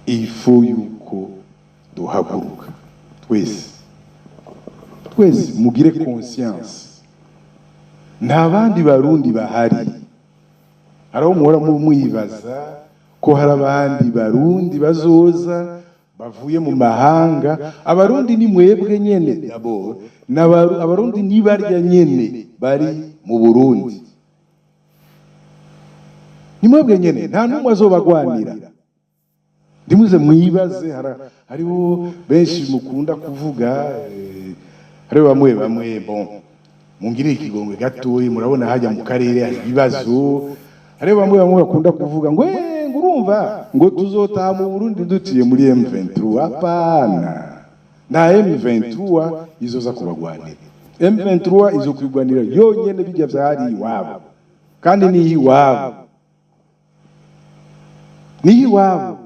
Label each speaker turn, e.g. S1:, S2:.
S1: Il faut yuko duhaguruka twese, twese mugire conscience. Nta bandi Barundi bahari. Hari aho muhora mwibaza ko hari abandi Barundi bazoza bavuye mu mahanga. Abarundi ni mwebwe nyene d'abord. Abarundi ni barya nyene bari mu Burundi, ni mwebwe nyene, nta n'umwe azobagwanira. Ndimuze mwibaze, hariho benshi mukunda kuvuga, hariho bamwe bamwe, bon, mungirire ikigongwe gatoyi. Murabona hajya mu karere hari ibibazo. Hariho bamwe bamwe bakunda kuvuga ngo ngo urumva ngo tuzotaha mu Burundi dutiye muri M23. Hapana, nta M23 izoza kubagwanira. M23 izokwigwanira yonyene bijya vyari iwabo, kandi ni iwabo, ni iwabo.